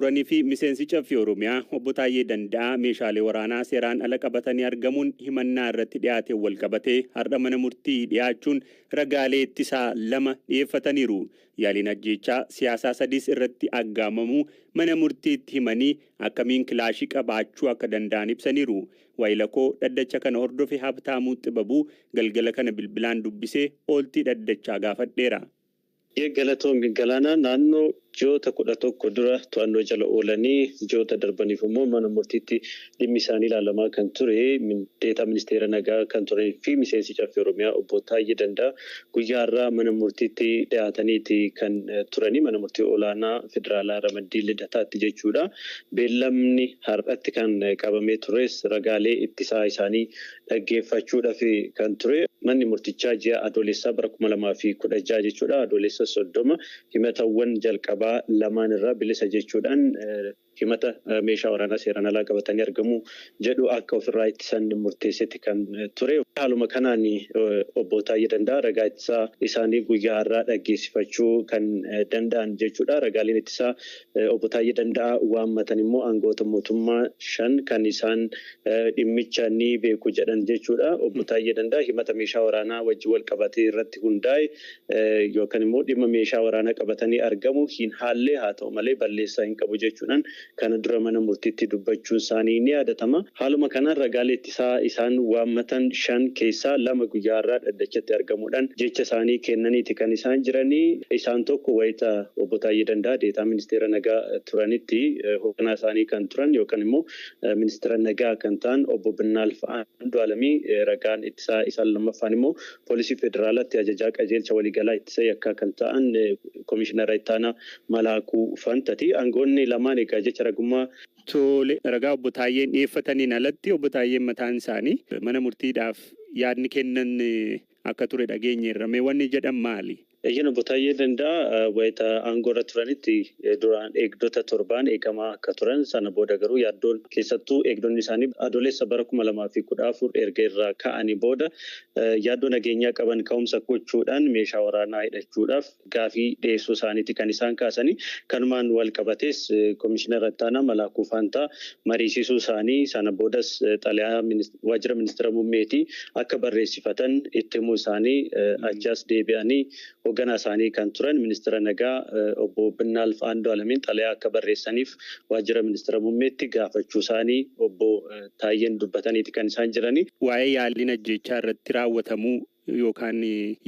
Turanii fi miseensi Caffee Oromiyaa obbo Taayyee Danda'aa meeshaalee waraanaa seeraan ala qabatanii argamuun himannaa irratti dhiyaate wal qabatee har'a mana murtii dhiyaachuun ragaalee ittisaa 2 dhiyeeffataniiru. Yaaliin ajjeechaa siyaasaa 3s irratti aggaamamuu mana murtiitti himanii akkamiin kilaashii qabaachuu akka danda'an ibsaniiru. Waayilakoo dhaddacha kana hordofe Habtaamuu Xibabuu galgala kana bilbilaan dubbisee ooltii dhaddachaa gaafadheera. Galatoomi Galaanaa. Naannoo ji'oota 11 dura to'annoo jala oolanii ji'oota darbaniif immoo mana murtiitti dhimmi isaanii ilaalamaa kan ture deetaa ministeera nagaa kan turanii fi miseensi Caffee Oromiyaa obbo Taayyee Danda'a guyyaa har'aa mana murtiitti dhiyaataniiti kan turanii, mana murtii olaanaa federaalaa ramaddii Lidataatti jechuudha. Beellamni har'atti kan qabamee tures ragaalee ittisaa isaanii dhaggeeffachuudhaaf kan ture. Manni murtichaa ji'a Adoolessaa bara 2016 jechuudha. Adoolessa 30 himatawwan jalqabaa lamaan irraa bilisa jechuudhaan himata meeshaa waraanaa seeraan alaa qabatanii argamu jedhu akka ofirraa ittisan murteessetti kan ture. Haaluma kanaan obbo Taayyee Danda'a ragaa ittisaa isaanii guyyaa har'aa dhaggeessifachuu kan danda'an jechuudha. Ragaaleen ittisaa obbo Taayyee Danda'a waammatan immoo aangawoota mootummaa 5 kan isaan dhimmicha ni beeku jedhan jechuudha. Obbo Taayyee Danda'a himata meeshaa waraanaa wajjin wal qabatee irratti hundaa'e yookaan immoo dhimma meeshaa waraanaa qabatanii argamu hin haallee, haa ta'u malee balleessaa hin qabu jechuudhaan kana dura mana murtiitti dubbachuun isaanii ni yaadatama. Haaluma kanaan ragaalee ittisaa isaan waammatan 5 keessaa 2 guyyaa har'aa dhaddachatti argamuudhaan jecha isaanii kennaniiti kan isaan jiranii. Isaan tokko wayita obbo Taayyee Danda'a deetaa ministeera nagaa turanitti hoogganaa isaanii kan turan yookaan immoo ministeera nagaa kan ta'an obbo Binnaalf Andu'aalamii, ragaan ittisaa isaan lammaffaan immoo poolisii federaalaatti ajajaa qajeelcha waliigalaa ittisa yakkaa kan ta'an komishinara ittaanaa Malaakuu Fantati. Aangoonni lamaan egaa jecha ragummaa Tole, ragaa obbo Taayyeen dhiyeeffataniin alatti obbo Taayyeen mataan isaanii mana murtiidhaaf yaadni kennan akka ture dhageenyeerra. Mee wanni jedhan maali? Eeyyan, obbo Taayyee Danda'a wayita aangoo irra turanitti duraan eegdota 7n eegamaa akka turan, sana booda garuu yaaddoon keessattuu eegdonni isaanii Adoolessa bara 2014 erga irraa ka'anii booda yaaddoo nageenyaa qaban ka'umsa gochuudhaan meeshaa waraanaa hidhachuudhaaf gaafii dhiyeessuu isaaniiti kan isaan kaasanii. Kanumaan wal qabatees komishinara ittaanaa Malaakuu Faantaa mariisisuu isaanii, sana boodas xalayaa waajjira ministeera muummeetii akka barreessifatan itti himuu isaanii, achaas deebi'anii hoogganaa isaanii kan turan ministeera nagaa obbo Binnaalf Andu'aalamiin xalayaa akka barreessaniif waajjira ministeera muummeetti gaafachuu isaanii obbo Taayyeen dubbataniiti kan isaan jiranii. Waa'ee yaaliin ajjeechaa irratti raawwatamuu yookaan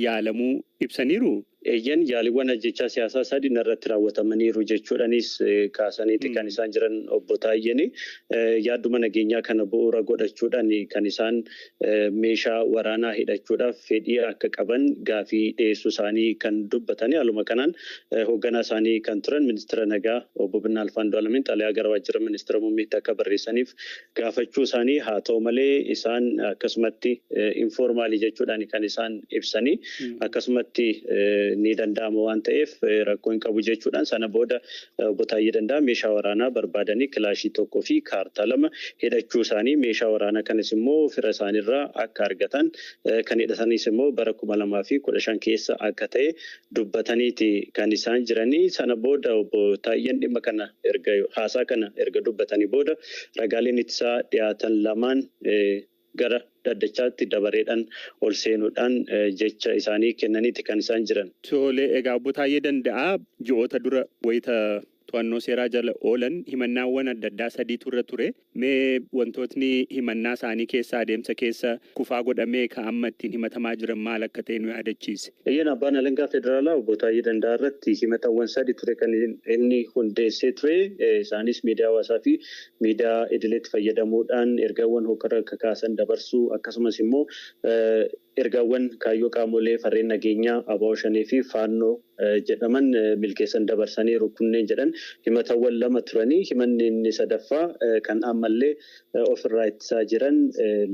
yaalamuu ibsaniiru? Eeyyan, yaaliiwwan ajjechaa siyaasaa 3 narratti raawwatamaniiru jechuudhaanis kaasaniiti kan isaan jiran obbo Taayyeen. Yaadduma nageenyaa kana bu'uura godhachuudhaan kan isaan meeshaa waraanaa hidhachuudhaaf fedhii akka qaban gaafii dhiyeessuu isaanii kan dubbatanii. Haaluma kanaan hoogganaa isaanii kan turan ministeera nagaa obbo Binnaalf Andu'aalamiin xalayaa gara waajjira ministeera muummeetti akka barreessaniif gaafachuu isaanii, haa ta'u malee isaan akkasumatti informaalii jechuudhaan kan isaan ibsanii, akkasumatti ni danda'ama waan ta'eef rakkoo hin qabu jechuudhaan, sana booda obbo Taayyee Danda'a meeshaa waraanaa barbaadanii kilaashii 1 fi kaartaa 2 hidhachuu isaanii, meeshaa waraanaa kanas immoo fira isaaniirraa akka argatan, kan hidhatanis immoo bara 2015 keessa akka ta'e dubbataniiti kan isaan jiranii. Sana booda obbo Taayyeen dhimma kana erga haasaa kana erga dubbatanii booda ragaaleen ittisaa dhiyaatan lamaan gara dhaddachaatti dabareedhaan ol seenuudhaan jecha isaanii kennaniiti kan isaan jiran. Tole, egaa obbo Taayyee Danda'a ji'oota dura wayita to'annoo seeraa jala oolan himannaawwan adda addaa sadiitu irra ture. Mee wantootni himannaa isaanii keessa adeemsa keessa kufaa godhamee ka amma ittiin himatamaa jiran maal akka ta'e nu yaadachiise? Eeyyan, abbaan alangaa federaalaa obbo Taayyee Danda'a irratti himatawwan 3 ture kan inni hundeessee ture. Isaanis miidiyaa hawaasaa fi miidiyaa idileetti fayyadamuudhaan ergaawwan hokkara kakaasan dabarsuu, akkasumas immoo ergaawwan kaayyoo qaamolee farreen nageenyaa ABO Shanee fi Faannoo jedhaman milkeessan dabarsaniiru kunneen jedhan himatawwan 2 turanii. Himanni inni sadaffaa kan ammallee ofirraa ittisaa jiran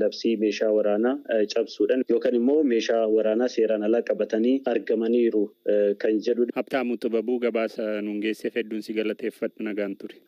labsii meeshaa waraanaa cabsuudhaan yookaan immoo meeshaa waraanaa seeraan alaa qabatanii argamaniiru kan jedhu. Habtaamuu Xibabuu, gabaasa nuun geesseef hedduun si galateeffadhu, nagaan ture.